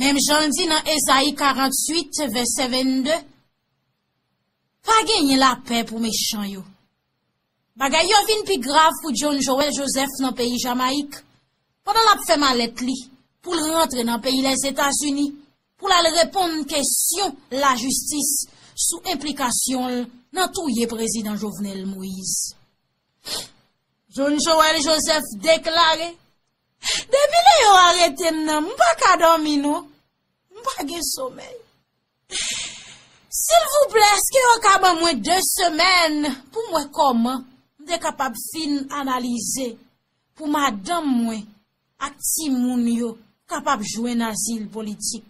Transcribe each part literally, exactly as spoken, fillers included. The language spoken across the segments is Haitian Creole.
Menm jan l di nan Ezayi karanntuit, vèsè vennde, pa genyen lapè pou mechan yo. Bagay yo vin pi grav pou John Joël Joseph nan peyi Jamayik, pandan l ap fè malèt li pou l rantre nan peyi Lèzetazini, pou l al reponn kesyon lajistis sou enplikasyon l nan touye prezidan Jovenel Moïse. John Joël Joseph deklare, depi lè yo arete m nan, m pa ka dòmi non. M pa gen somèy. Silvouplè, èske yo ka ban mwen de semèn pou m wè kòman m te kapab fin analize pou madanm mwen ak timoun yo kapab jwenn azil politik?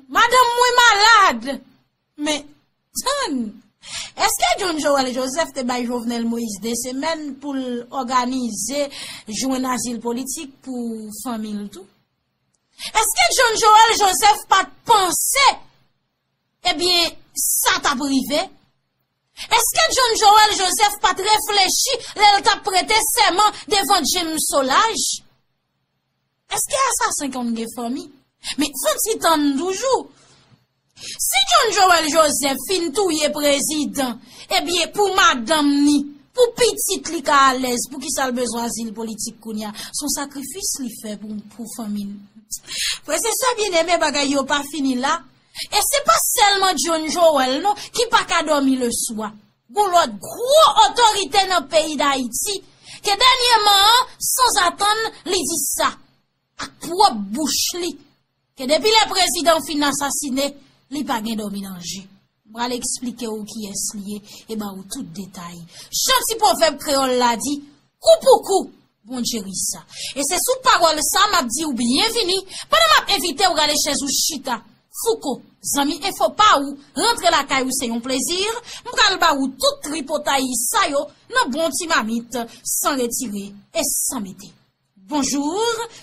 Madanm mwen malad, men tann, èske John Joël Joseph te bay Jovenel Moïse de semèn pou l òganize jwenn azil politik pou fanmi l tou? Èske John Joël Joseph pa t panse, ebyen, sa t ap rive? Èske John Joël Joseph pa t reflechi lè l t ap prete sèman devan James Solages? Èske asasen konn gen fanmi? Men fon ti tann toujou. Si John Joël Joseph fin touye prezidan, ebyen, pou madanm ni, pou pitit li ka alèz, poukisa l bezwen azil politik kounye a? Se yon sakrifis li fè pou, pou fanmi l. Frè e sè byeneme, bagay yo pa fini la. E se pa sèlman John Joël non ki pa ka dòmi leswa. Gon lòt gwo otorite nan peyi Dayiti ke dènyèman an, sanzatann, li di sa ak pwòp bouch li, ke depi lè prezidan fin asasine, li pa gen dòmi nan je. M pral eksplike w kiyès li ye e ba w tout detay. Jan ti pwovèb kreyòl la di, kou pou kou, Bondye ri sa. E se sou pawòl sa m ap di w byenvini, pandan m ap envite w rale chèz ou chita. Fouco, zanmi enfo pa ou, rantre lakay ou se yon plezi, m pral ba ou tout tripotay sa yo nan bon ti mamit, san retire e san mete. Bonjou,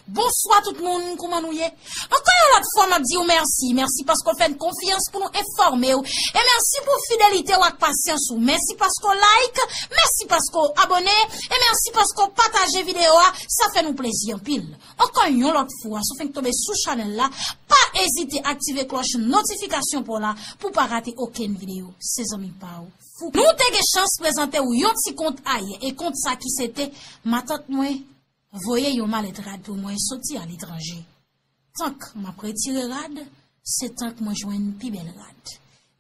bonswa tout moun, kouman nou ye? Ankò yon lòt fwa, m ap di w mèsi. Mèsi paske w fè n konfyans pou nou enfòme w. E mèsi pou fidelite w ak pasyans ou. Mèsi paske w like, mèsi paske w abòne, e mèsi paske w pataje videyo a. Sa fè nou plezi anpil. Ankò yon lòt fwa, si w fenk tonbe sou chanèl la, pa ezite aktive klòch notifikasyon pa w la pou w pa rate okenn videyo. Se zanmi pa w, Fouco. Nou te gen chans prezante w yon ti kont ayè, e kont sa ki se te matant mwen voye yon malèt rad pou mwen soti aletranje. Tank m ap retire rad, se tank mwen jwenn pi bèl rad.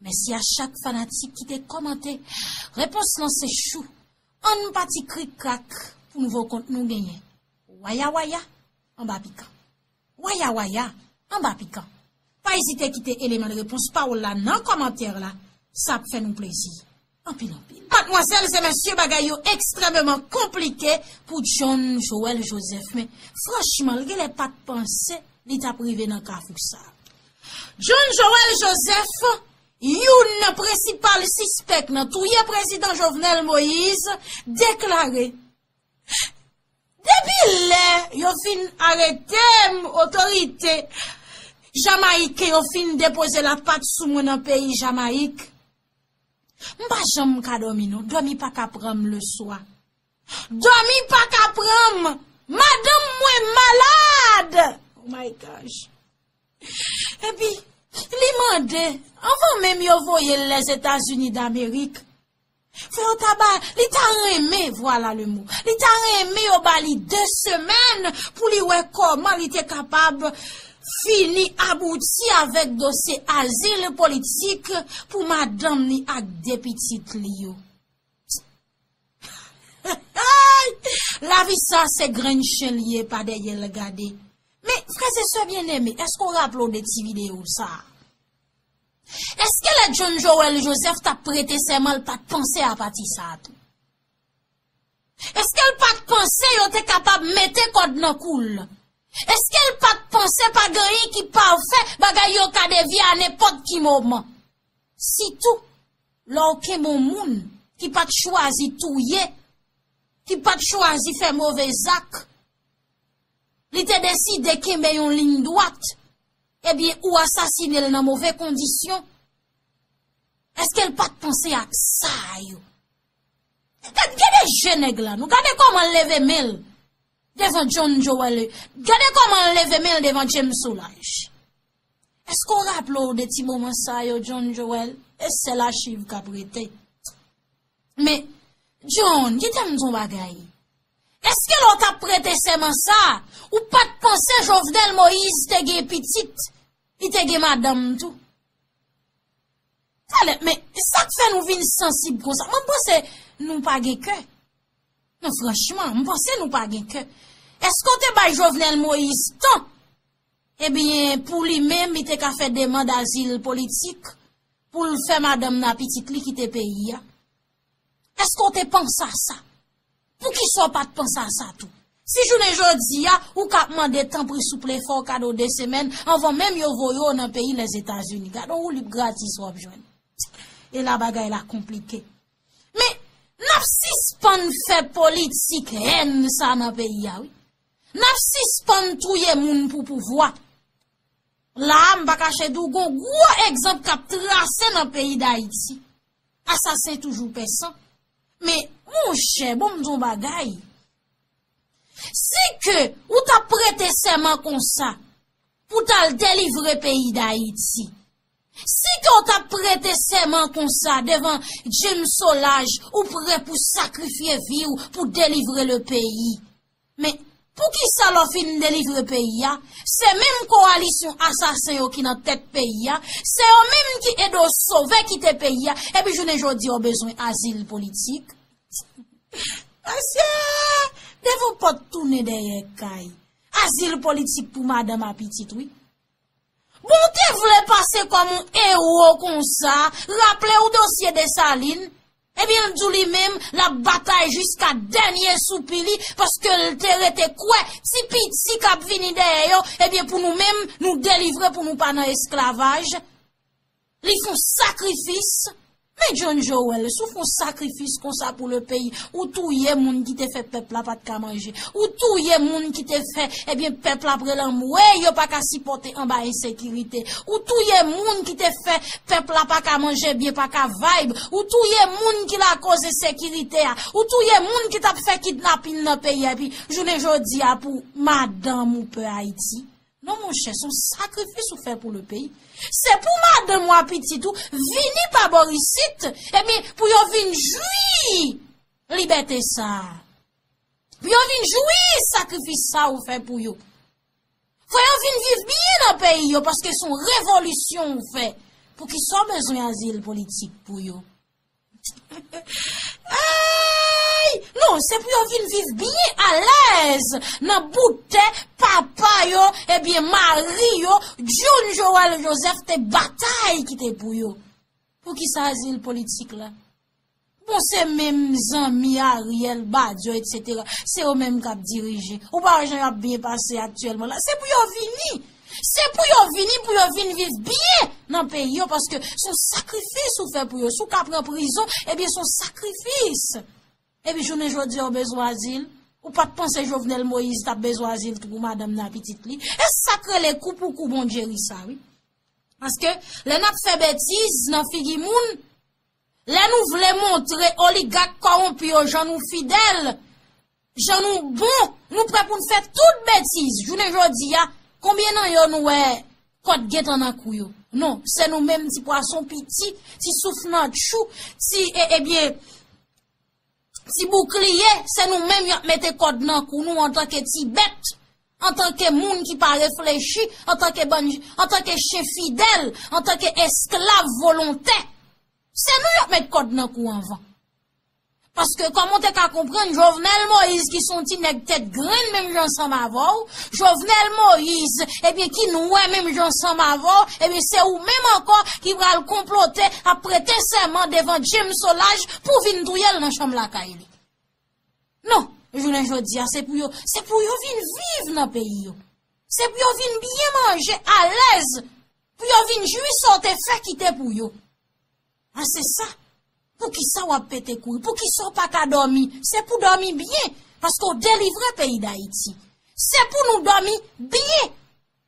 Mèsi a chak fanatik ki te kòmante. Repons lan se chou. Ann pati krik krak pou nouvo kont nou genyen. Waya waya, anba pikan. Waya waya, anba pikan. Pa ezite kite eleman de repons pa w la nan kòmantè la. Sa ap fè nou plezi. Anpil, anpil. Madmwazèl e mesye, bagay yo ekstrèmeman konplike pou John Joël Joseph. Men, franchman, l genlè pa t panse li t ap rive nan kafou sa. John Joël Joseph, youn nan prensipal sispèk nan touye prezidan Jovenel Moïse, deklare, depi lè yo fin arete m, otorite jamayiken yo fin depoze lapat sou mwen nan peyi Jamayik, m pa janm ka dòmi non, dòmi pa ka pran m leswa. Dòmi pa ka pran m. Madanm mwen malad. Oh my gosh. Epi, li mande, anvan menm yo voye l Lèzetazini Damerik, fò yo ta ba, li ta renmen, vwala le mo, li ta renmen yo ba li de semèn pou li wè kòman li te kapab fini abouti avèk dosye azil politik pou madanm li ak de pitit li yo. Lavi sa se grenn chen li ye, pa dèyè l gade. Men, frè e sè byeneme, èske w raple w de ti videyo sa a? Èske lè John Joël Joseph t ap prete sèman, l pa t panse a pati sa a tou? Èske l pa t panse yo te kapab mete kòd nan kou l? Èske l pa t panse pa gen anyen ki pafè, bagay yo ka devye a nenpòt ki moman? Sitou, lè w kenbe yon moun ki pa t chwazi touye, ki pa t chwazi fè move zak, li te deside kenbe yon liy dwat, ebyen, ou asasine l nan move kondisyon. Èske l pa t panse ak sa yo? Gad, gade je nèg la, nou gade kòman l leve men l devan John Joël, gade kòman l leve men l devan James Solages. Èske w raple w de ti moman sa yo, John Joel? E sèl achiv k ap rete. Men, John, kite m di w yon bagay. Èske lè w t ap prete sèman sa, ou pa t panse Jovenel Moïse te gen pitit, li te gen madanm tou? Talè, men sa k fè nou vin sansib konsa? Mwen panse nou pa gen kè. Non, franchman, m panse nou pa gen kè. Èske w te bay Jovenel Moïse tan? Ebyen, pou li menm, li te ka fè demann azil politik pou l fè madanm nan ak pitit li kite peyi a. Èske w te panse a sa? Poukisa w pa t panse a sa tou? Si jounen jodi a, ou ka ap mande tanpri souple fè w kado de semèn anvan menm yo voye w nan peyi Lèzetazini. Gade yon woulib gratis w ap jwenn. E la bagay la konplike. Men, n ap sispann fè politik hèn sa nan peyi a, wi. N ap sispann touye moun pou pouvwa. La a, m pa kache di w, gon gwo egzanp k ap trase nan peyi Dayiti. Asasen toujou pè san. Men, monchè, bon, m di w yon bagay. Si ke ou t ap prete sèman konsa pou w t al delivre peyi Dayiti, si ke w t ap prete sèman konsa devan James Solages, ou prè pou sakrifye vi w pou delivre le peyi. Men, poukisa lè w fin delivre peyi a, se menm kowalisyon asasen yo ki nan tèt peyi a, se yo menm ki ede w sove kite peyi a, epi jounen jodi a w bezwen azil politik? Mesye, devan pòt tounen dèyè kay. Azil politik pou madanm a pitit, wi. Bon, w te vle pase kòm yon ewo konsa, raple w dosye Desalin, ebyen, l di w li menm, l ap batay jiska dènye soupi li, paske l te rete kwè, ti piti k ap vini dèyè yo, ebyen, pou nou menm, nou delivre, pou nou pa nan esklavaj. Li fè yon sakrifis. Men John Joel, si w fè yon sakrifis konsa pou le peyi, ou touye moun ki te fè pèp la pa t ka manje. Ou touye moun ki te fè, ebyen, pèp la ap rele anmwey, yo pa ka sipòte anba ensekirite. Ou touye moun ki te fè pèp la pa ka manje byen, pa ka vibe. Ou touye moun ki lakoz ensekirite a. Ou touye moun ki t ap fè kidnapin nan peyi a. Epi, jounen jodi a, pou madanm ou pè Ayiti. Non, monchè, se yon sakrifis ou fè pou le peyi. Se pou madanm ou ak pitit ou vini pa bò isit, ebyen, pou yo vin jwi libète sa a. Pou yo vin jwi sakrifis sa ou fè pou yo. Fò yo vin viv byen nan peyi yo, paske se yon revolisyon ou fè. Poukisa w bezwen azil politik pou yo? Ay! Non, se pou yo vin viv byen alèz nan bout tè papa yo, ebyen, mari yo, John Joel Joseph te batay kite pou yo. Poukisa azil politik la? Bon, se menm zanmi Ariel, Badio, etsetera. Se yo menm k ap dirije. Ou pa wè jan y ap byen pase aktyèlman la. Se pou yo vini. Se pou yo vini, pou yo vin viv byen nan peyi yo, paske se yon sakrifis ou fè pou yo. Si w ka pran prizon, ebyen, se yon sakrifis. Epi jounen jodi a, w bezwen azil. Ou pa t panse Jovenel Moïse t ap bezwen azil tou pou madanm nan ak pitit li? E sa k rele kou pou kou, Bondye ri sa, wi. Paske lè n ap fè betiz nan figi moun, lè nou vle montre oligak kòwonpi yo jan nou fidèl, jan nou bon, nou prè pou n fè tout betiz. Jounen jodi a, konbyen nan yo nou wè kòd gentan nan kou yo? Non, se nou menm ti pwason piti, ti souf nan tchou, ti, e, ebyen, ti boukliye, se nou menm y ap mete kòd nan kou nou antanke ti bèt, antanke moun ki pa reflechi, antanke bann, antanke chen fidèl, antanke esklav volontè. Se nou y ap met kòd nan kou anvan. Paske, kòman w te ka konprann, Jovenel Moïse, ki se yon ti nèg tèt grenn menm jan ansanm avè w, Jovenel Moïse, ebyen, ki nwè menm jan ansanm avè w, ebyen, se ou menm ankò ki pral konplote, ap prete sèman devan James Solages pou vin touye l nan chanm lakay li. Non, jounen jodi a, se pou yo, se pou yo vin viv nan peyi yo. Se pou yo vin byen manje, alèz, pou yo vin jwi sa w te fè kite pou yo. A, se sa. Poukisa w ap pete kouri? Poukisa w pa ka dòmi? Se pou dòmi byen, paske w delivre peyi Dayiti. Se pou nou dòmi byen.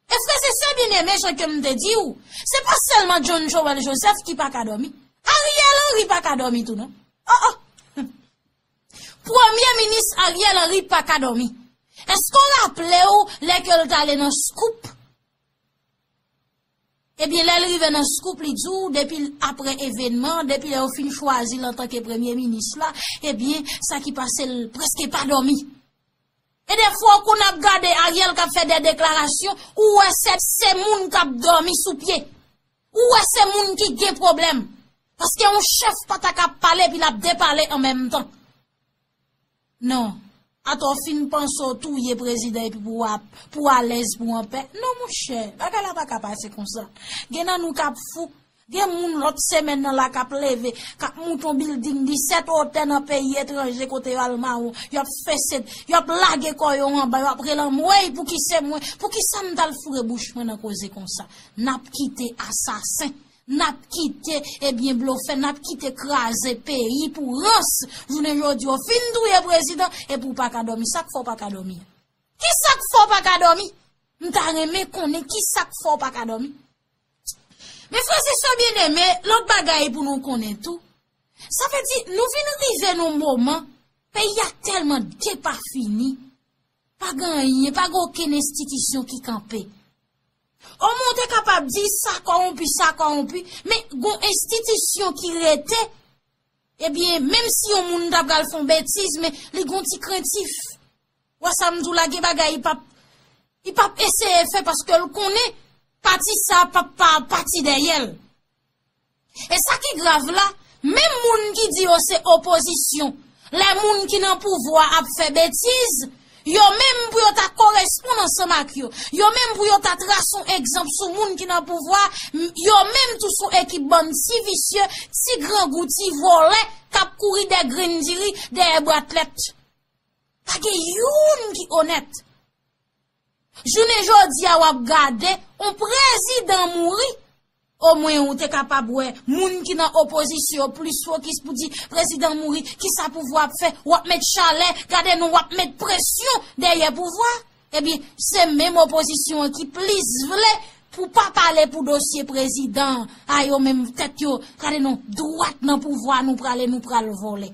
E frè e sè byeneme, jan ke m te di w, se pa sèlman John Joel Joseph ki pa ka dòmi. Ariel Henry pa ka dòmi tou, non. Oh, oh. Premye minis Ariel Henry pa ka dòmi. Èske w raple w lè ke l t ale nan Scoop? Ebyen, lè l rive nan scoop, li di w, depi l apre evènman, depi lè yo fin chwazi l antanke premye minis la, ebyen, sa ki pase l prèske pa dòmi. E defwa, w konn ap gade Ariel k ap fè de deklarasyon, ou wè se, se moun k ap dòmi sou pye. Ou wè se moun ki gen pwoblèm. Paske yon chèf pa ta ka pale epi l ap depale an menm tan. Non. Atò w fin panse w touye prezidan epi pou w ap, pou w alèz, pou w anpè. Non, monchè, bagay la pa ka pase konsa. Gen nan nou k ap fou. Gen moun lòt semèn nan la k ap leve, k ap moute yon bilding disèt wotè nan peyi etranje kote yo al mawon, y ap fese, y ap lage kò yo anba, y ap rele anmwey, pouki se mwen, poukisa m t al foure bouch mwen nan koze konsa? N ap kite asasen, n ap kite, ebyen, blofè, n ap kite kraze peyi pou rans. Jounen jodi, w fin touye prezidan, epi w pa ka dòmi. Sa k fè w pa ka dòmi? Ki sa k fè w pa ka dòmi? M ta renmen konnen ki sa k fè w pa ka dòmi. Men frè e sè byeneme, lòt bagay pou nou konnen tou. Sa vle di, nou vin rive nan moman, peyi a tèlman depafini, pa gen anyen, pa gen okenn enstitisyon ki kanpe. Omwen w te kapab di sa kòwonpi, sa kòwonpi, men gon enstitisyon ki rete, ebyen, menm si yon moun ta pral fè yon betiz, men li gon ti krentif. Wè sa m di w la, gen bagay li p ap, li p ap eseye fè paske l konnen pati sa p ap pa pati dèyè l. E sa ki grav la, menm moun ki di yo se opozisyon, lè moun ki nan pouvwa ap fè betiz, yo menm pou yo ta koresponn ansanm ak yo, yo menm pou yo ta trase yon egzanp sou moun ki nan pouvwa, m-, yo menm tou se yon ekip bann ti visye, ti grangou, ti vòlè k ap kouri dèyè grenn diri, dèyè bwa atlèt. Pa gen youn ki onèt. Jounen jodi a, w ap gade, yon prezidan mouri, omwen ou te kapab wè moun ki nan opozisyon yo plis fokis pou di prezidan mouri, kisa pouvwa ap fè, w ap met chalè, gade nou, w ap met presyon dèyè pouvwa. Ebyen, se menm opozisyon an ki plis vle pou pa pale pou dosye prezidan an. A yo menm tèt yo, gade nou, dwat nan pouvwa nou prale, nou pral vòlè.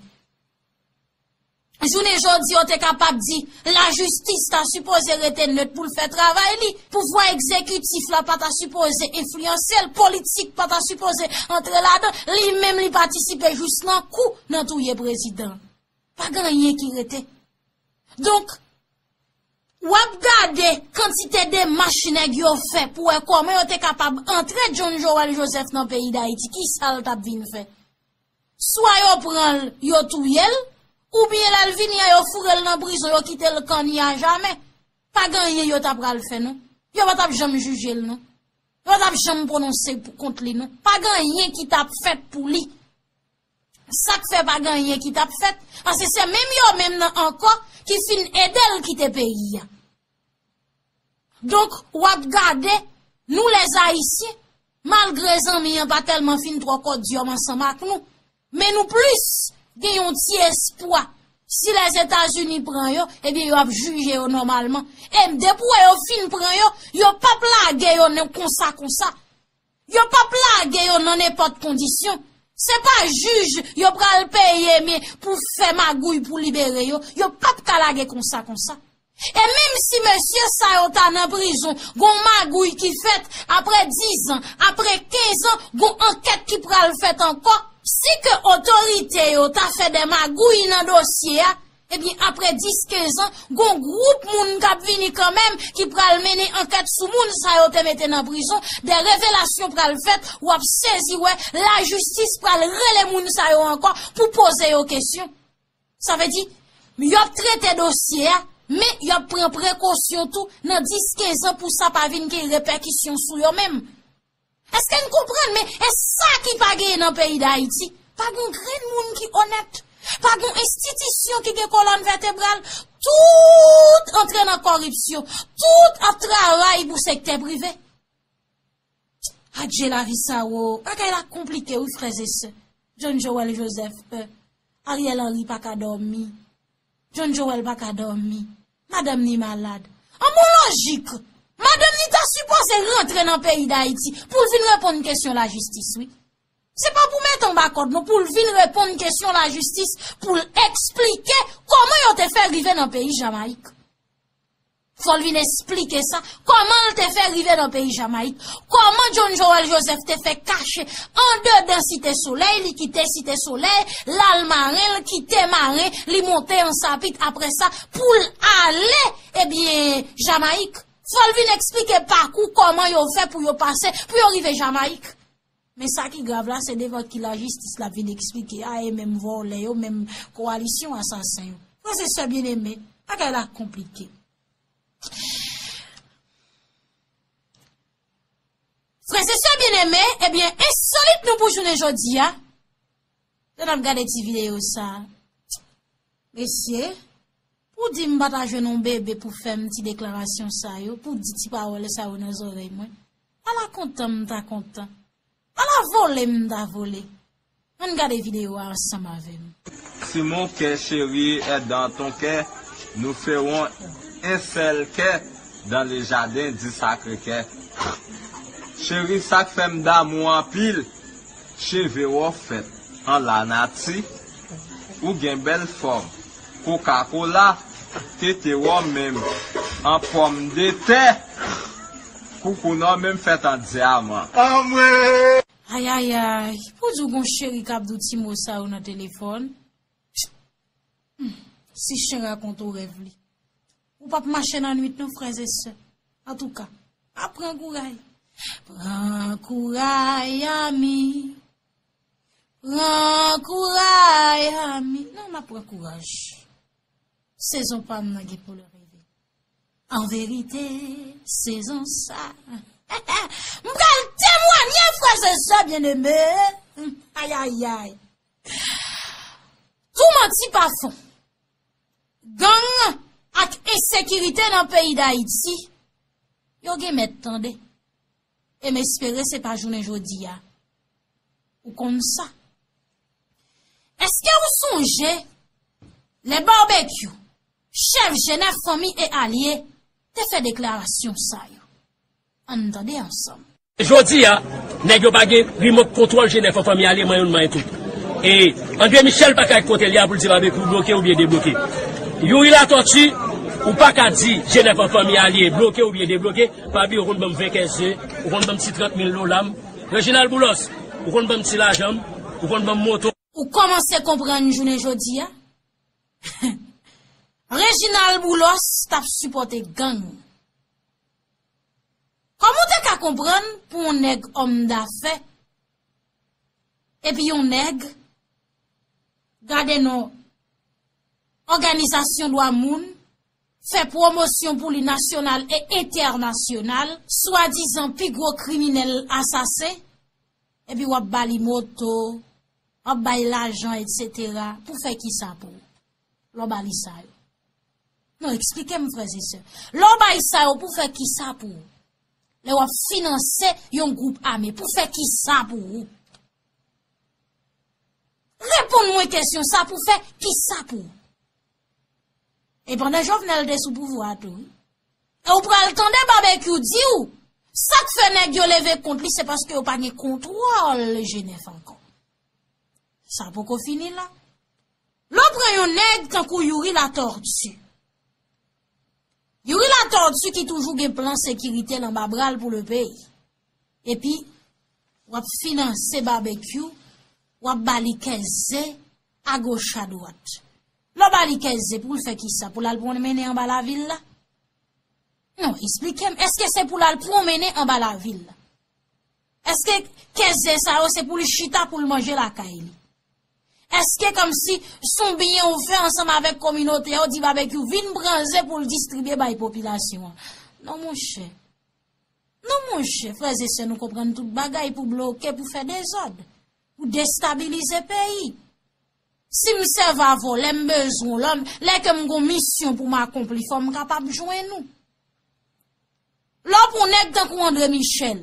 Jounen jodi, yo te kapab di, lajistis ta sipoze rete nèt pou l fè travay li. Pouvwa egzekitif la pa ta sipoze enfliyanse l, politik pa ta sipoze antre ladan. Li menm li patisipe jis nan kou nan touye prezidan. Pa gen anyen ki rete. Donk, w ap gade kantite demach nèg yo fè pou wè kòman yo te kapab antre John Joel Joseph nan peyi Dayiti, kisa l t ap vin fè? Swa yo pran l, yo touye l, oubyen lè l vini an, yo foure l nan prizon, yo kite l kanni a jamè. Pa gen anyen yo ta pral fè, non. Yo pa t ap janm jije l, non. Yo pa t ap janm pwononse pou kont li, non. Pa gen anyen ki t ap fèt pou li. Sa k fè pa gen anyen ki t ap fèt, paske se menm yo menm nan ankò ki fin ede l kite peyi a. Donk, w ap gade, nou lèzayisyen, malgre zanmi an pa tèlman fin twò kòdyòm ansanm ak nou, men nou plis gen yon ti espwa. Si Lèzetazini pran yo, ebyen, yo ap jije yo nòmalman. E depi w wè yo fin pran yo, yo p ap lage yo nan konsa konsa. Yo p ap lage yo nan nenpòt kondisyon. Se pa jij yo pral peye, men pou fè magouy pou libere yo. Yo p ap ka lage konsa konsa. E menm si mesye sa yo ta nan prizon, gon magouy ki fèt, apre diz an, apre kenz an, gon ankèt ki pral fèt ankò. Si ke otorite yo ta fè de magouy nan dosye a, ebyen, apre dis, kenz an, gon gwoup moun k ap vini kanmenm ki pral mennen ankèt sou moun sa yo te mete nan prizon, de revelasyon pral fèt, w ap sezi wè lajistis pral rele moun sa yo ankò pou poze yo kesyon. Sa vle di, y ap trete dosye a, men y ap pran prekosyon tou nan dis, kenz an pou sa pa vin gen repèkisyon sou yo menm. Èske n konprann? Men e sa ki pa genyen nan peyi Dayiti. Pa gen grenn moun ki onèt. Pa gen enstitisyon ki gen kolòn vètebral. Tout antre nan kòripsyon. Tout ap travay pou sektè prive. Adje lavi sa wo. Bagay la konplike wi, frè e sè. John Joel Joseph, euh, Ariel Henry pa ka dòmi. John Joel pa ka dòmi. Madanm ni malad. An bon lojik, madanm ni ta sipoze rantre nan peyi Dayiti pou l vin reponn kesyon lajistis, wi. Se pa pou mete anba kòd, non, pou l vin reponn kesyon lajistis, pou l eksplike kòman yo te fè rive nan peyi Jamayik. Fò l vin esplike sa, kòman l te fè rive nan peyi Jamayik, kòman John Joël Joseph te fè kache andedan Site Solèy, li kite Site Solèy, l al Maren, l kite Maren, li monte Ansapit apre sa pou l ale, ebyen, Jamayik. Fò l vin eksplike pakou kòman yo fè pou yo pase, pou yo rive Jamayik. Men sa ki grav la, se devan ki lajistis l ap vin eksplike a, e menm vòlè yo, menm kowalisyon asasen yo. Frè e sè byeneme, bagay la konplike. Frè e sè byeneme, ebyen, ensolit nou pou jounen jodi a. Lè n ap gade ti videyo sa a. Mesye, pou di m pa ta jwenn yon bebe pou fè m ti deklarasyon sa yo, pou di ti pawòl sa yo nan zòrèy mwen. Ala kontan m ta kontan. Ala vole m ta vole. Ann gade videyo a ansanm avè m. Si mon cœur chéri est dans ton cœur, nous ferons un seul cœur dans le jardin du Sacré-Cœur. Cheri, sa k fè m damou anpil, cheve w fèt an lanati, ou gen bèl fòm Coca-Cola, tete w menm an pòmdetè, koukoun w menm fèt an dyaman. Anmwey! Ayayay, pou di w gon cheri k ap di w ti mo sa yo nan telefòn. Hmm, si chen rakonte w rèv li. Ou p ap mache nan nwit non, frè e sè. Antouka, ap pran kouray. Pran kouray, ami. Pran kouray, ami. Non, m ap pran kouraj. Sezon pa m nan gen pou l rive. An verite, sezon sa. M pral temwanye, frè e sè byeneme. Ayayay. Tou manti pa fon. Gang ak ensekirite nan peyi Dayiti, yo gen mèt tande. E m espere se pa jounen jodi a. Ou konn sa. Èske ou sonje lè Barbecue, chèf G nèf Fanmi e Alye, te fè deklarasyon sa yo? Ann tande ansanm. Jodi a, nèg yo pa gen remote control G nèf an fanmi ale, manyen youn manyen tout. E André Michel pa ka kote li a pou l di Barbecue bloke oubyen debloke. Youri Latortue, ou pa ka di G nèf an fanmi ale bloke oubyen debloke, pa bliye ou konn ban m ven kèze, ou konn ban m ti trant mil dola m. Reginald Boulos, ou konn ban m ti lajan m, ou konn ban m moto. Ou kòmanse konprann jounen jodi a? Reginald Boulos t ap sipòte gang. Kòman w te ka konprann pou yon nèg òm dafè, epi yon nèg, gade non, òganizasyon dwa moun, fè pwomosyon pou li nasyonal e entènasyonal, swadizan pi gwo kriminèl asasen, epi w ap ba li moto, w ap ba l lajan, etsetera, pou fè kisa pou ou? Lè w ba li sa yo. Non, eksplike m, frè e sè. Lè w bay sa yo pou fè kisa pou ou? Lè w ap finanse yon gwoup ame, pou fè kisa pou ou? Reponn mwen kesyon sa, pou fè kisa pou ou? E pandan Jovenel te sou pouvwa a tou, wi. E ou pral tande Barbecue di w, sa k fè nèg yo leve kont li, se paske yo pa gen kontwòl G nèf ankò. Sa poko fini la. Lè w pran yon nèg tankou Youri Latortue. Youri Latortue ki toujou gen plan sekirite l anba bra l pou le peyi. Epi, w ap finanse Barbecue, w ap ba li kèze agoch adwat. Lè w ba li kèze pou l fè kisa? Pou l al pwonmennen anba lavil la? Non, eksplike m, èske se pou l al pwonmennen anba lavil la? Èske kèze sa yo se pou li chita pou l manje lakay li? Èske kòmsi s on byen ou fè ansanm avèk kominote a, ou di Barbecue vin pran ze pou l distribye bay popilasyon an? Non, monchè. Non, monchè, frè e sè, nou konprann tout bagay pou bloke, pou fè dezòd, pou destabilize peyi. Si m sèvi avè w, lè m bezwen w, lè m, lè ke m gon misyon pou m akonpli, fò m kapab jwenn ou. Lè w pran yon nèg tankou André Michel,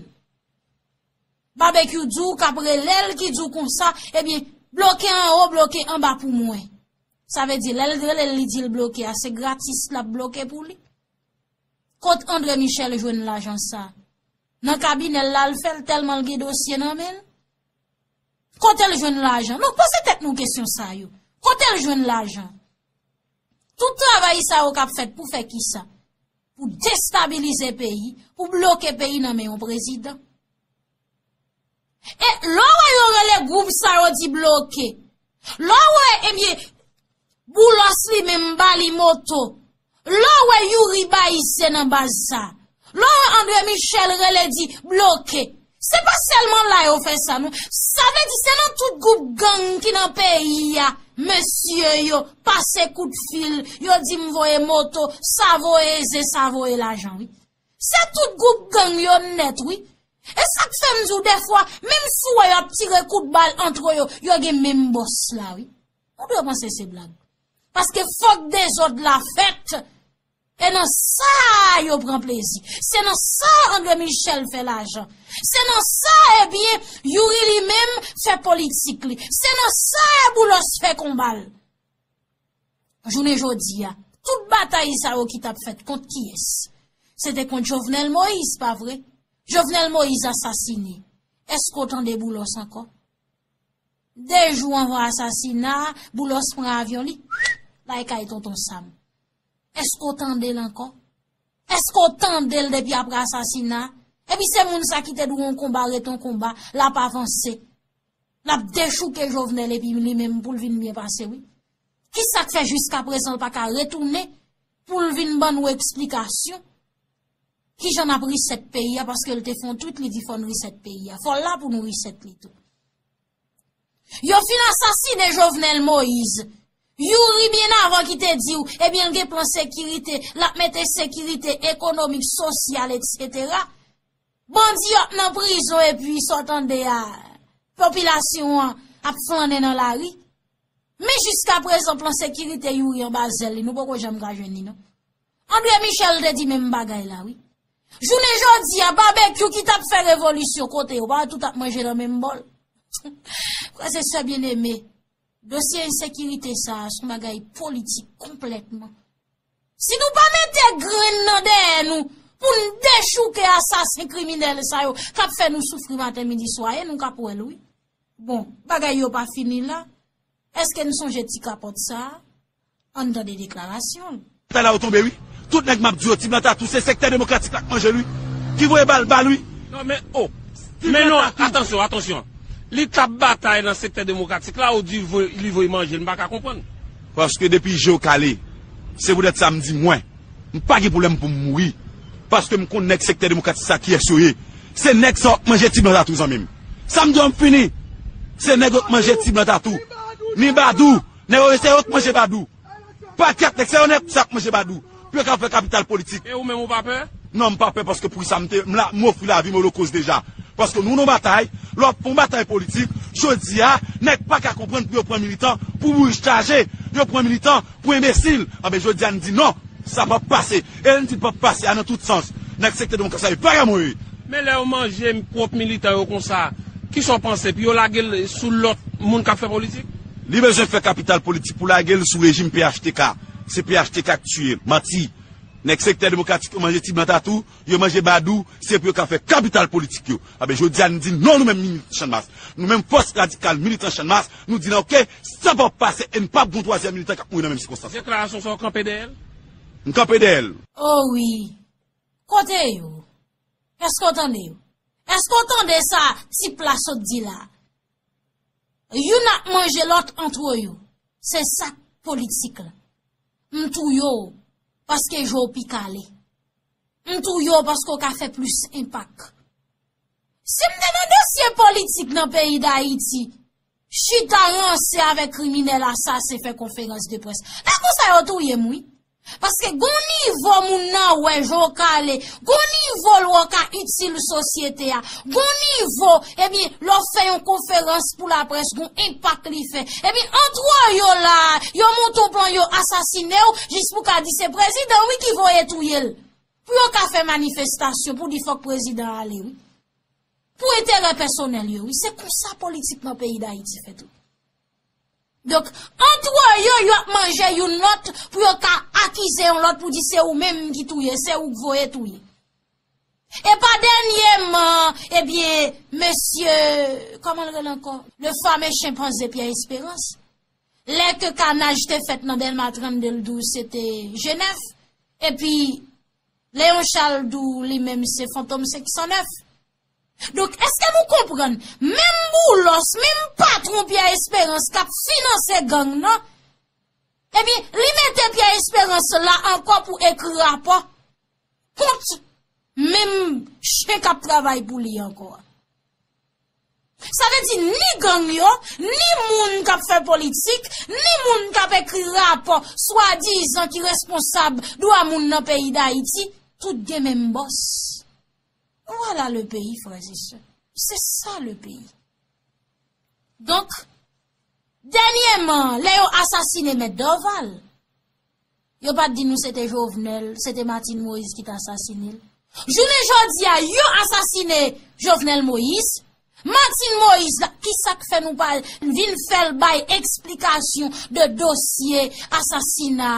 Barbecue di w k ap rele l, ki di w konsa, ebyen, bloke anwo, bloke anba pou mwen. Sa vle di, lè l rele l, li di l bloke a, se gratis l ap bloke pou li. Kot André Michel jwenn lajan sa? Nan kabinè l la, l fè l tèlman l gen dosye nan men l. Kote l jwenn lajan? Nou poze tèt nou kesyon sa yo. Kote l jwenn lajan? Tout travay sa yo k ap fèt pou fè kisa? pou destabilize peyi, pou bloke peyi nan men yon prezidan. E lè w wè yo rele gwoup sa yo di bloke, lè w wè, ebyen, Boulos li menm ba li moto, lè w wè Youri bay se nan baz sa, lè w wè André Michel rele di bloke, se pa sèlman la yo fè sa non. Sa vle di se nan tout gwoup gang ki nan peyi a, mesye yo pase kout fil, yo di m voye moto, sa voye ze, sa voye lajan, wi. Se tout gwoup gang yo nèt, wi. E sa k fè m di w dèfwa, menm si w wè y ap tire kout bal antre yo, yo gen menm bòs la, wi. Ou dwe panse se blag. Paske fòk dezòd la fèt. E nan sa yo pran plezi. Se nan sa André Michel fè lajan. Se nan sa, ebyen, Youri li menm fè politik li. Se nan sa Boulos fè konba l. Jounen jodi a, tout batay sa yo ki t ap fèt kont kiyès? Se te kont Jovenel Moïse, pa vre? Jovenel Moïse asasine. Èske w tande Boulos ankò? De jou anvan asasina a, Boulos pran avyon li, l al kay Tonton Sam. Èske w tande l ankò? Èske w tande l depi apre asasina a? Epi se moun sa ki te dwe yon konba ret yon konba, l ap avanse. L ap dechouke Jovenel epi li menm pou l vin byen pase, wi. Kisa k fè jiskaprezan l pa ka retounen pou l vin ban nou eksplikasyon? Kijan n ap reset peyi a, paske l te fè yon tweet, li di fò n reset peyi a. Fò l la pou nou reset li tou. Yo fin asasine Jovenel Moïse. Youri byen avan ki te di w, ebyen, l gen plan sekirite, l ap mete sekirite ekonomik, sosyal, etsetera. Bandi yo ap nan prizon epi sa w tande a, popilasyon an ap flannen nan lari. Men jiskaprezan plan sekirite Youri anba zèl li, nou poko janm ka jwenn li non. André Michel te di menm bagay la, wi. Jounen jodi a, Babekyou ki t ap fè revolisyon kote yo, pa tout ap manje nan menm bòl. Frè e sè byeneme, dosye ensekirite sa a, se yon bagay politik konplètman. Si nou pa mete grenn nan dèyè nou pou n dechouke asasen kriminèl sa yo k ap fè nou soufri maten, midi, swa, e nou k ap wè l, wi. Bon, bagay yo pa fini la. Èske n sonje ti kapòt sa a? Ann tande deklarasyon l. Talè yo tonbe wi. Tout nèg m ap di yo, ti blan tatou, se sektè demokratik la k manje l wi. Ki voye bal ba l wi. Non, men, oh. Men non, atansyon, atansyon. Li t ap batay nan sektè demokratik la, ou di voy- li voye manje l, m pa ka konprann. Paske depi je w kale, se poutèt sa m di mwen, m pa gen pwoblèm pou m mouri. Paske m konn nèg sektè demokratik sa kiyès yo ye. Se nèg sa w ap manje ti blan tatou zanmi m. Sa m di w m fini. Se nèg yo k manje ti blan tatou. Ni Badou, nèg yo se yo k manje Badou. Pa kat nèg se yo nèg sa k manje Badou. Pou yo ka fè kapital politik. E ou menm ou pa pè? Non, m pa pè paske pou sa m te, m la, m ofri lavi m olokos deja. Paske nou nan batay, lè w ap fè yon batay politik, jodi a, nèg pa ka konprann pou yo pran militan, pou bouch chaje, yo pran militan, pou enbesil. Anben, jodi a, n di non, sa p ap pase. E n di p ap pase a nan tout sans. Nèg sektè demokrat sa yo pa ka mouri. Men lè yo manje pwòp militan yo konsa, kisa w panse? Pou yo lage l sou lòt moun k ap fè politik? Li bezwen fè kapital politik pou lage l sou rejim P H T K. Se P H T K k tiye l. Manti. Nèg sektè demokratik yo manje ti blan tatou, yo manje Badou, se pou yo ka fè kapital politik yo. Anben, jodi a, n di non, nou menm militan Channmas. Nou menm fòs radikal militan Channmas, nou di non, oke, sa p ap pase e n p ap gon twazyèm militan k ap mouri nan menm sikonstans. Deklarasyon sa w kanpe dèyè l? M kanpe dèyè l. O wi. Kote yo? Èske w tande yo? Èske w tande sa tip la sot di la? Youn ap manje lòt antre yo. Se sa k politik la. M touye w paske je w pi kale. M touye w paske w ka fè plis enpak. Si m te nan dosye politik nan peyi Dayiti, chita ranse avèk kriminèl asasen fè konferans de près. E konsa yo touye m wi. Paske gon nivo moun nan wè je w kale, gon nivo l wè w ka itil sosyete a, gon nivo, ebyen, lè w fè yon konferans pou laprès, gon enpak li fè. Ebyen, antre yo la, yo monte yon plan, yo asasine w, jis pou ka di se prezidan wi ki voye touye l. Pou yo ka fè manifestasyon, pou di fòk prezidan ale wi. Pou enterè pèsonèl yo wi. Se konsa politik nan peyi Dayiti fèt wi. Donk, antre yo, yo ap manje youn lòt pou yo ka akize yon lòt pou di se ou menm ki touye, se ou k voye touye. E pa dènyèman, ebyen, mesye, kòman l rele ankò? Le fameux chimpanzé Pierre Espérance. Lè ke kanaj te fèt nan Dèlma trannde l di w se te Jenèf, epi Léon Charles di w li menm se Fantom senk san nèf. Donk, èske nou konprann? Menm Boulos, menm patwon Pierre Espérance k ap finanse gang nan, ebyen, li mete Pierre Espérance la ankò pou ekri rapò kont menm chen k ap travay pou li ankò a. Sa vle di ni gang yo, ni moun k ap fè politik, ni moun k ap ekri rapò swadizan ki responsab dwa moun nan peyi Dayiti, tout gen menm bòs. Voilà le pays, frères et sœurs. C'est ça le pays. Donk, dènyèman, lè yo asasine Mèt Dorval, yo pa t di nou se te Jovenel, se te Martine Moïse ki t asasine l. Jounen jodi a, yo asasine Jovenel Moïse. Martine Moïse la, ki sa k fè nou pa vin fè l bay eksplikasyon de dosye asasina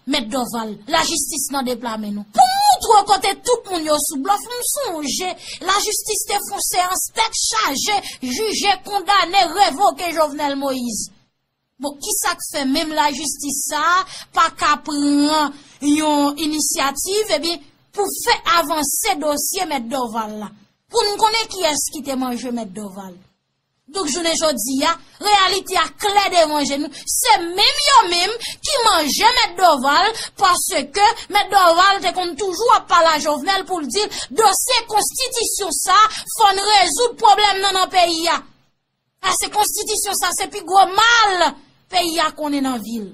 Mèt Dorval? Lajistis nan deplame nou. Pou moutre w kote tout moun yo sou blòf, m sonje lajistis te fè yon seyans tèt chaje, jije, kondane, revoke Jovenel Moïse. Bon, ki sa k fè menm lajistis sa a pa ka pran yon inisyativ, ebyen, pou fè avanse dosye Mèt Dorval la? Pou n konnen kiyès ki te manje Mèt Dorval. Donk, jounen jodi a, reyalite a klè devan je nou. Se menm yo menm ki manje Mèt Dorval, paske Mèt Dorval te konn toujou ap pale a Jovenel pou l di l, dosye konstitisyon sa, fò n rezoud pwoblèm nan nan peyi a. Paske konstitisyon sa, se pi gwo mal peyi a konnen nan vi l.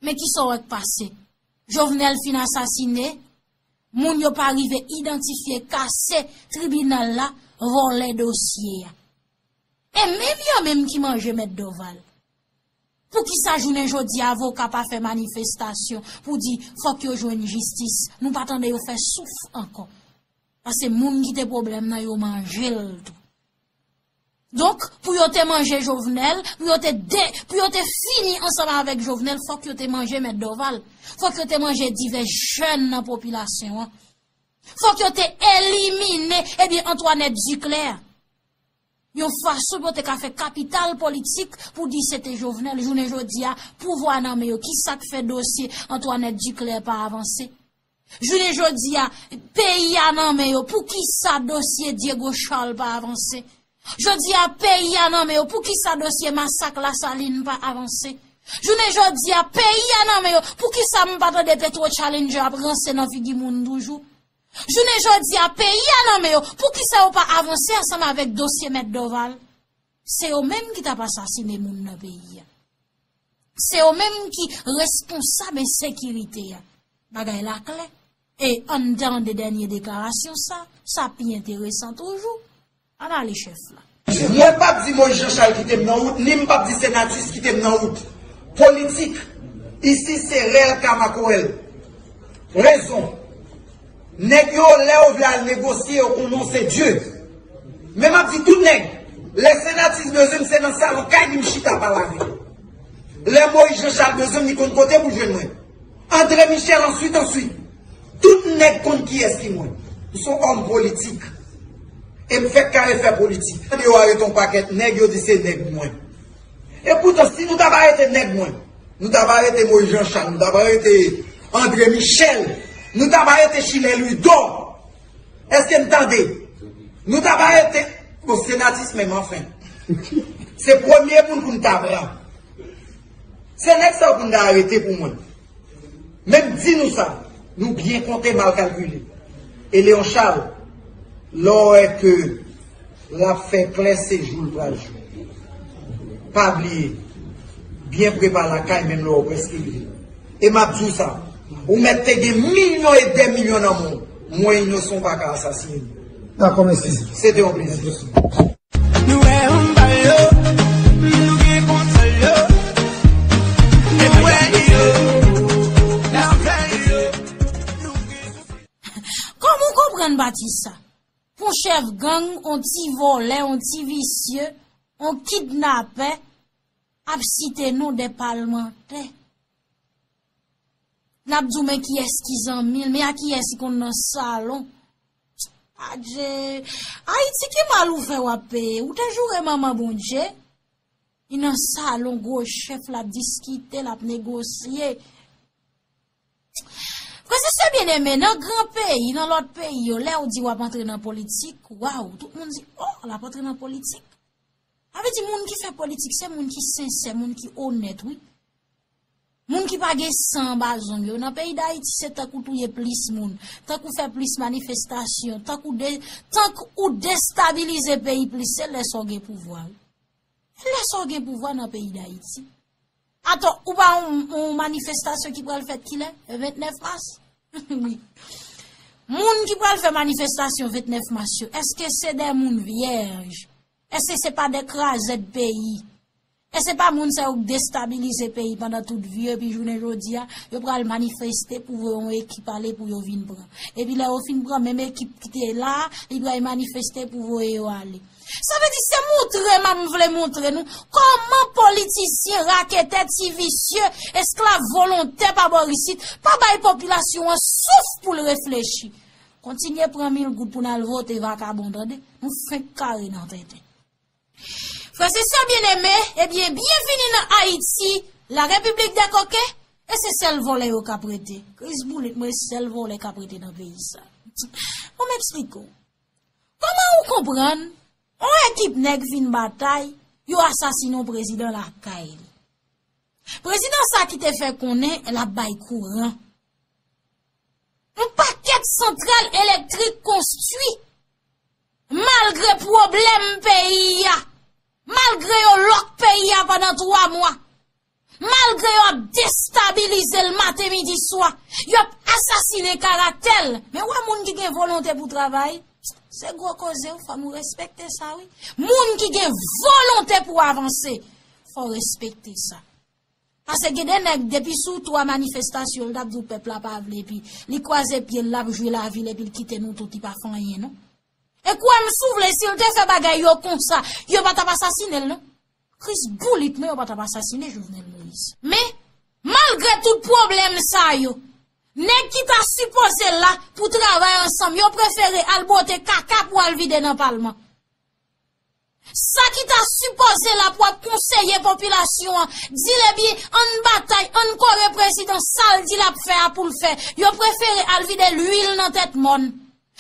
Men ki sa w wè k pase? Jovenel fin asasine, moun yo pa rive idantifye, kase tribinal la, vòlè dosye a. E menm yo menm ki manje Mèt Dorval. Poukisa jounen jodi a avoka pa fè manifestasyon pou di fòk yo jwenn jistis? Nou pa tande yo fè souf ankò. Paske moun ki te pwoblèm nan, yo manje l tou. Donk, pou yo te manje Jovenel, pou yo te de, pou yo te fini ansanm avèk Jovenel, fòk yo te manje Mèt Dorval. Fòk yo te manje divès jèn nan popilasyon an. Fòk yo te elimine, ebyen, Antoinette Duclair. Yon fason pou yo te ka fè kapital politik pou di se te Jovenel. Jounen jodi a, pouvwa nan men yo. Ki sa k fè dosye Antoinette Duclair pa avanse? Jounen jodi a, peyi a nan men yo. Poukisa dosye Diego Charles pa avanse? Jodi a, peyi a nan men yo. Poukisa dosye masak Lasalin pa avanse? Jounen jodi a, peyi a nan men yo. Poukisa m pa tande Petro Challenger ap ranse nan figi moun toujou? Jounen jodi a, peyi a nan men yo. Poukisa yo pa avanse ansanm avèk dosye Mèt Dorval? Se yo menm ki t ap asasine moun nan peyi a. Se yo menm ki responsab ensekirite a. Bagay la klè. E anndan de dènye deklarasyon sa, sa pi enteresan toujou. Ann ale chèf la. Mwen p ap di Moïse Jean Charles kite m nan wout, ni m p ap di Senatus kite m nan wout. Politik, isi se rèl ka makorèl. Rezon. Nèg yo, lè yo vle al negosye, yo konnen w se Dye. Men m ap di tout nèg, lè Senatus bezwen m, se nan salon kay li m chita pale avè l. Lè Moïse Jean Charles bezwen m, li konn kote pou l jwenn mwen. André Michel, answit, answit. Tout nèg konn kiyès ki mwen. M se yon òm politik. E m fèk kare fè politik. Tande yo arete yon pakèt nèg, yo di se nèg mwen. E poutan, si nou t ap arete nèg mwen, nou t ap arete Moïse Jean Charles, nou t ap arete André Michel, nou t ap arete Chilè Louidor. Èske n tande? Nou t ap arete, bon, Senatus menm, anfen. Se premye moun pou n ta pran. Se nèg sa yo pou n ta arete pou mwen. Men m di nou sa, nou byen konte, mal kalkile. E Léon Charles, lè w wè ke l ap fè klè, se jou l pral jou. Pa bliye, byen prepare lakay, menm lè w prèske rive. E m ap di w sa, ou mèt te gen milyon e dè milyon nan men w, mwen inosan, w pa ka asasinen m. Dakò, mèsi. Se te yon plezi. Nou wè anba yo, nou gen kontwòl yo. Nou wè yo, n ap fè yo, nou gen. Kòman w konprann pati sa? Pou chèf gang, on ti vòlè, on ti visye, on kidnapè, ap site non de palmantè. N ap di w men kiyès ki zanmi l, men a kiyès li konn nan salon. Adje, Ayiti, ki mal ou fè w ap peye? Ou te joure manman Bondye? Li nan salon gwo chèf, l ap diskite, l ap negosye. Frè e Byeneme, nan gran peyi, nan lòt peyi yo, lè w di w ap antre nan politik, waw, tout moun di, oh, l ap antre nan politik. Sa vle di moun ki fè politik, se moun ki sensè, moun ki onèt, wi. Moun ki pa gen san anba zong yo. Nan peyi Dayiti, se tank ou touye plis moun, tank ou fè plis manifestasyon, tank ou de, tank ou destabilize peyi plis, se lè sa w gen pouvwa, wi. Lè sa w gen pouvwa nan peyi Dayiti. Atò, ou pa yon, yon manifestasyon ki pral fèt kilè? Vennèf mas? Wi. Moun ki pral fè manifestasyon vennèf mas yo, èske se de moun vyèj? Èske se pa de krazèd peyi? Èske se pa moun sa yo k destabilize peyi pandan tout vi yo, epi jounen jodi a, yo pral manifeste pou voye yon ekip ale pou yo vin pran. Epi lè yo fin pran, menm ekip ki te la a, li pral manifeste pou voye yo ale. Sa vle di se montre m ap vle montre nou kòman politisyen, raketè, ti visye, esklav volontè pa bò isit pa bay popilasyon an souf pou l reflechi. Kontinye pran mil goud pou n al vote vakabon, tande. Nou fenk kare nan tenten. Frè e sè byeneme, ebyen, byenvini nan Ayiti, la République des Coquins, e se sèl vòlè yo k ap rete. Kriz boulit, mwen, sèl vòlè k ap rete nan peyi sa. Bon, m eksplike w. Kòman ou konprann yon ekip nèg vin batay, yo asasinen yon prezidan lakay li? Prezidan sa ki te fè konnen l ap bay kouran. Yon pakèt santral elektrik konstwi, malgre pwoblèm peyi a, malgre yo lòk peyi a pandan twa mwa, malgre yo ap destabilize l maten, midi, swa, yo ap asasinen karaktè l. Men w wè moun ki gen volonte pou travay, se gwo koze, wi, fò nou respekte sa, wi. Moun ki gen volonte pou avanse, fò respekte sa. Paske gen de nèg, depi sou twa manifestasyon, l t ap di w pèp la pa vle, epi li kwaze pye l, l ap jwi lavi l, epi l kite nou tout, li pa fè anyen, non. E kwè m, si w vle, si l te fè bagay yo konsa, yo pa t ap asasinen l, non. Kriz boulit, men yo pa t ap asasinen Jovenel Moïse. Men, malgre tout pwoblèm sa yo, nèg ki ta sipoze la pou travay ansanm, yo prefere al bwote kaka pou al vide nan palman. Sa ki ta sipoze la pou ap konseye popilasyon an, di l, ebyen, ann batay, ann kore prezidan, sa l di l ap fè a pou l fè. Yo prefere al vide lwil nan tèt mòn.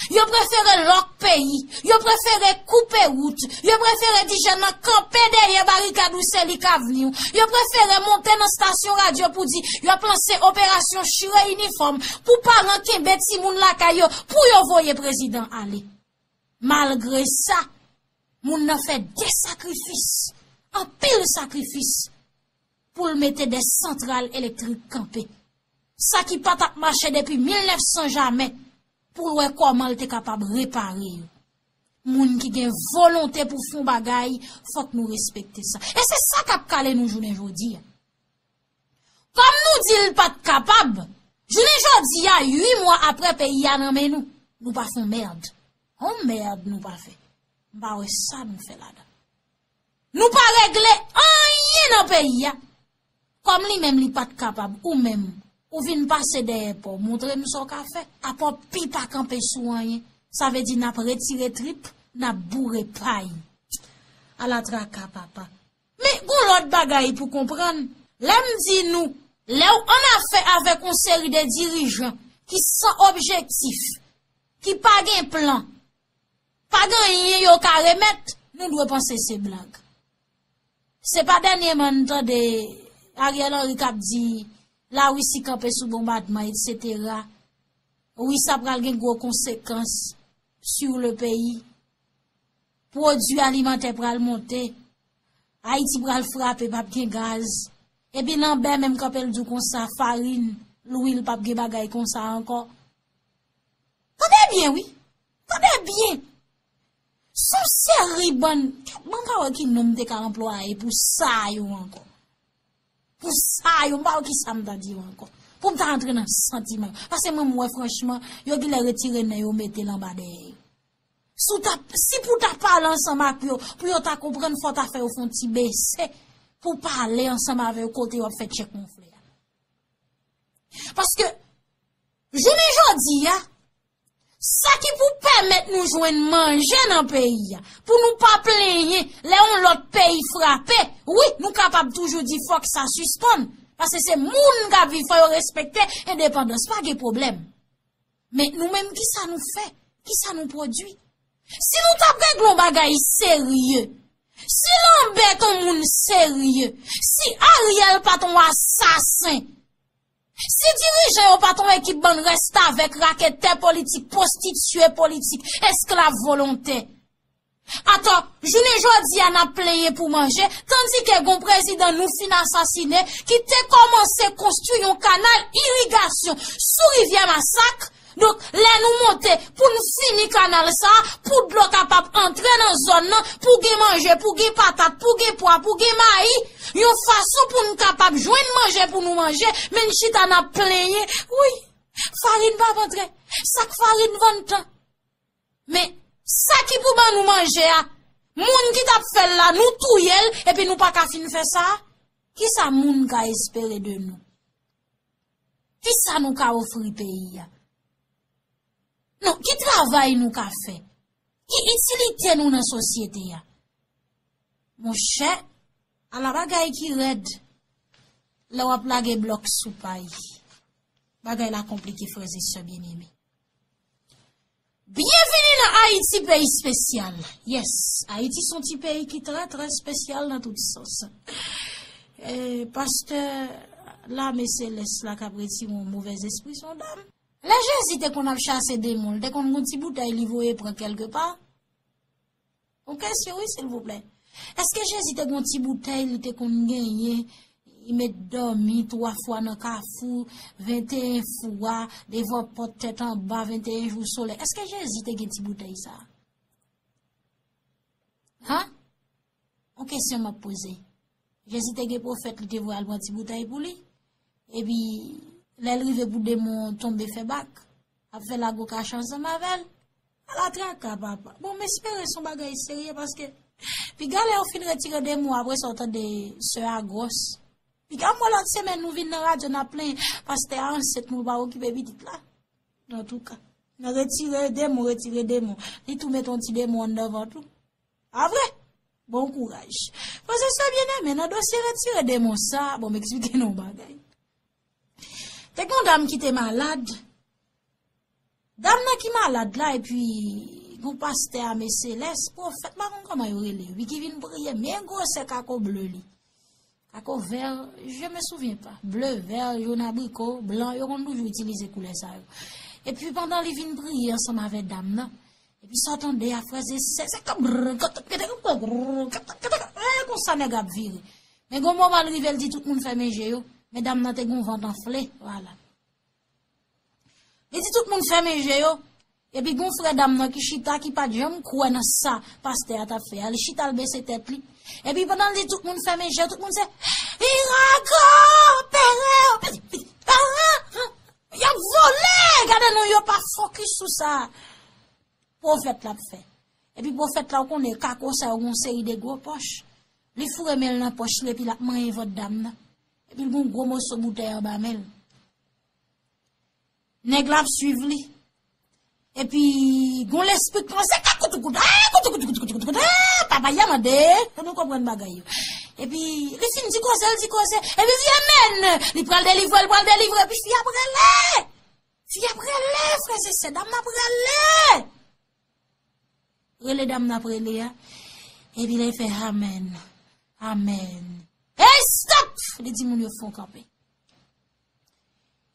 Yo prefere lòk peyi. Yo prefere koupe wout. Yo prefere di jèn nan kanpe dèyè barikad ou, se li k avni w. Yo prefere monte nan stasyon radyo pou di y ap lanse operasyon chire inifòm pou paran kenbe timoun lakay yo pou yo voye prezidan ale. Malgre sa, moun nan fè de sakrifis, anpil sakrifis, pou l mete de santral elektrik kanpe. Sa ki pa t ap mache depi mil nèf san jamè, pou l wè kòman l te kapab repare yo. Moun ki gen volonte pou fè yon bagay, fòk nou respekte sa. E se sa k ap kale nou jounen jodi a. Kòm nou di l pa t kapab, jounen jodi a, uit mwa apre, peyi a nan men nou. Nou pa fè yon mèd. Yon mèd nou pa fè. M pa wè sa nou fè ladan. Nou pa regle anyen nan peyi a. Kòm li menm li pa t kapab, ou menm, ou vin pase dèyè pa w, montre m sa w ka fè. Apa w pi pa kanpe sou anyen. Sa vle di n ap retire trip, n ap boure pay. Ala traka, papa. Men gon lòt bagay pou konprann. Lè m di nou, lè w annafè avèk yon seri de dirijan ki san objektif, ki pa gen plan, pa gen anyen yo ka remèt, nou dwe panse se blag. Se pa dènyèman n tande Ariel Henry k ap di Larisi kanpe sou bonbadman, etsetera. Wi, sa pral gen gwo konsekans sur le pays. Pwodui alimantè pral monte. Ayiti pral frape, p ap gen gaz. Epi Lanbè menm kanpe l di w konsa, farin, lwil, p ap gen bagay konsa ankò. Tande byen, wi. Tande byen. S on seri bann, mwen pa wè ki non m te ka anplwaye pou sa yo ankò. Pou sa yo, m pa wè ki sa m ta di yo ankò. Pou m ta antre nan santiman yo. Paske mwen, m wè franchman, yo genlè retire nen yo mete l anba dèyè yo. Si w ta, si pou w ta pale ansanm ak yo, pou yo ta konprann, fò w ta fè yo fè yon ti bese pou w pale ansanm avè yo kote yo ap fè tchèk wonfle a. Paske, jounen jodi a, sa ki pou pèmèt nou jwenn manje nan peyi a, pou nou pa plenyen lè yon lòt peyi frape, wi, nou kapab toujou di fòk sa sispann. Paske se moun k ap viv, fò yo respekte endepandans, pa gen pwoblèm. Men nou menm, kisa nou fè? Kisa nou pwodui? Si nou t ap regle yon bagay serye, si Lambert t on moun serye, si Ariel pa t on asasen, si dirijan yo pa t on ekip bann restavèk, raketè politik, pwostitye politik, esklav volontè, atò, jounen jodi a n ap plenyen pou manje, tandike gon prezidan nou fin asasinen ki te kòmanse konstwi yon kanal irigasyon sou Rivyè Masak. Donk, lè nou monte pou n fini kanal sa a, pou dlo kapab antre nan zòn nan, pou gen manje, pou gen patat, pou gen pwa, pou gen mayi, yon fason pou n kapab jwenn manje pou nou manje, men n chita n ap plenyen. Wi, farin p ap antre, sak farin vann tan. Men, sa ki pou ban nou manje a, moun ki t ap fè l la, nou touye l, epi nou pa ka fin fè sa a? Kisa moun ka espere de nou? Kisa nou ka ofri peyi a? Non, ki travay nou ka fè? Ki itilite nou nan sosyete a? Monchè, ala bagay ki rèd. Lè w ap lage blòk sou pay, bagay la konplike, frè e sè byeneme. Byenvini nan Ayiti, peyi espesyal. Yes, Ayiti se yon ti peyi ki trè, trè espesyal nan tout sans. E, pastè lame selès la k ap retire yon movèz espri, se yon dam. Lè Jezi te konn ap chase demon, li te konn gon ti boutèy li voye pran kèlke pa? Yon kesyon, wi, silvouplè. Èske Jezi te gon ti boutèy li te konn genyen, li met dòmi twa fwa nan kafou, venteyen fwa, devan pòt tèt anba, venteyen jou solèy? Èske Jezi te gen ti boutèy sa a? Han? Yon kesyon m ap poze. Jezi te gen pwofèt li te voye al pran ti boutèy pou li. Epi, lè l rive pou demon tonbe fè bak, ap fè lago kache ansanm avè l. Ala traka, papa. Bon, m espere se yon bagay serye paske piga lè yo fin retire demon, apre sa w tande sè a gwòs. Piga m wè lòt semèn nou vin nan radyo n ap plenyen, pastè a ansent, nou pa okipe pitit la. Antouka, nan retire demon, retire demon. Li tou met yon ti demon anndan vant ou. A vre? Bon kouraj. Frè e sè byeneme, nan dosye retire demon sa, bon, m eksplike nou yon bagay. Te gen yon dam ki te malad. Dam nan ki malad la, epi gon pastè ame selès, pwofèt, m pa konn kòman yo rele yo, epi ki vin priye, men gwosè kako ble li. Kako vè, je me souviens pas. Ble, vè, jòn, abriko, blan, yo konn toujou itilize koulè sa yo. Epi pandan li vin priye ansanm avè dam nan, epi sa w tande a, frè e sè, se kòm brrr, kòtòt, kete, kòtòt, kete, kete, e konsa nèg ap vire. Men gon moman l rive, l di tout moun fèmen je yo, men dam nan te gon vant anfle, vwala. Li di tout moun fèmen je yo. Epi gon frè dam nan ki chita, ki pa t janm kwè nan sa pastè a t ap fè a. Li chita, l bese tèt li. Epi pandan l di tout moun fèmen je yo, tout moun se irago, pere, pere, pere. Y ap vole! Gade non, yo pa fokis sou sa pwofèt la ap fè. Epi pwofèt la, ou konnen, kako sa yo gon seri de gwo pòch. Li foure men l nan pòch li, epi l ap manyen vant dam nan. Epi l gon gwo moso boutèy anba men l. Nèg la ap swiv li. Epi, gon lespri k panse, ka koutoukout, a, koutoukout, koutoukout, koutoukout, a, papa, y a mande, fò nou konprann bagay yo. Epi, li fin di koze, l di koze, epi l di, amèn! Li pral delivre, li pral delivre, epi fi ap rele! Fi ap rele, frè e sè, dam nan ap rele! Rele dam nan ap rele a. Epi lè l fè amèn, amèn. Ey, stop! Li di moun yo fè yon kanpe.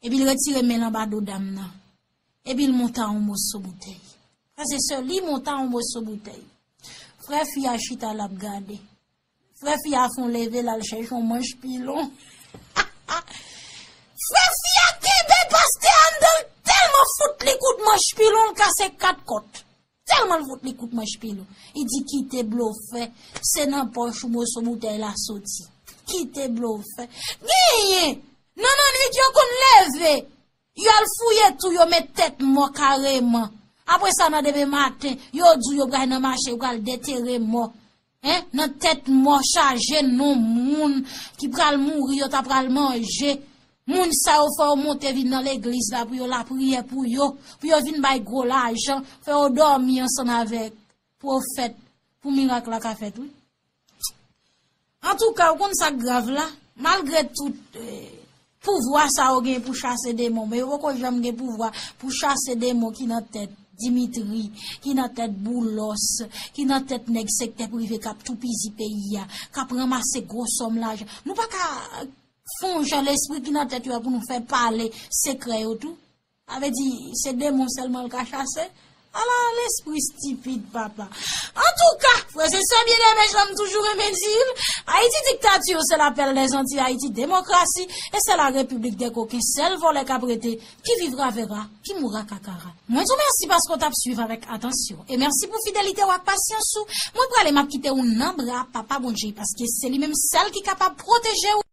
Epi l retire men l anba do dam nan. Epi l monte a yon moso boutèy. Frè e sè, li monte a yon moso boutèy. Frè fi a chita l ap gade. Frè fi a fè yon leve l al chèche yon manch pilon. Frè fi a kenbe pastè a anndan l tèlman fout li kout manch pilon l kase kat kòt. Tèlman l fout li kout manch pilon. Li di kite blofè, se nan pòch ou moso boutèy la soti. Kite blofè. Genyen! Nan lannwit yo konn leve. Yo al fouye tou, yo met tèt mò kareman. Apre sa, nan demen maten, yo di w yo pral nan mache, yo pral detere mò. Hein? Nan tèt mò chaje non moun ki pral mouri, yo ta pral manje. Moun sa yo fò yo monte vin nan legliz la pou yo lapriyè pou yo, pou yo vin bay gwo lajan, fò yo dòmi ansanm avèk pwofèt pou mirak la ka fèt, wi. Antouka, ou konn sa k grav la? Malgre tout, eh, Pouvwa sa yo gen pou chase demon, men yo poko janm gen pouvwa pou chase demon ki nan tèt Dimitri, ki nan tèt Boulos, ki nan tèt nèg sektè prive k ap toupizi peyi a, k ap ranmase gwo sòm lajan. Nou pa ka fè yon jan lespri ki nan tèt yo a pou nou fè pale sekrè yo tou. Sa vle di, se demon sèlman l ka chase? Ala lespri stipid, papa. Antouka, frè e sè byeneme, jan m toujou renmen di l, Ayiti diktati, se lapèl dèzanti, Ayiti demokrasi, e se la repiblik dè koken, sèl vòlè k ap rete, qui vivra verra, qui mourra kakara. Mwen di w mèsi paske w t ap swiv avèk atansyon. E mèsi pou fidelite w ak pasyans ou. Mwen prale, m ap kite w nan bra Papa Bondye, paske se li menm sèl ki kapab pwoteje w.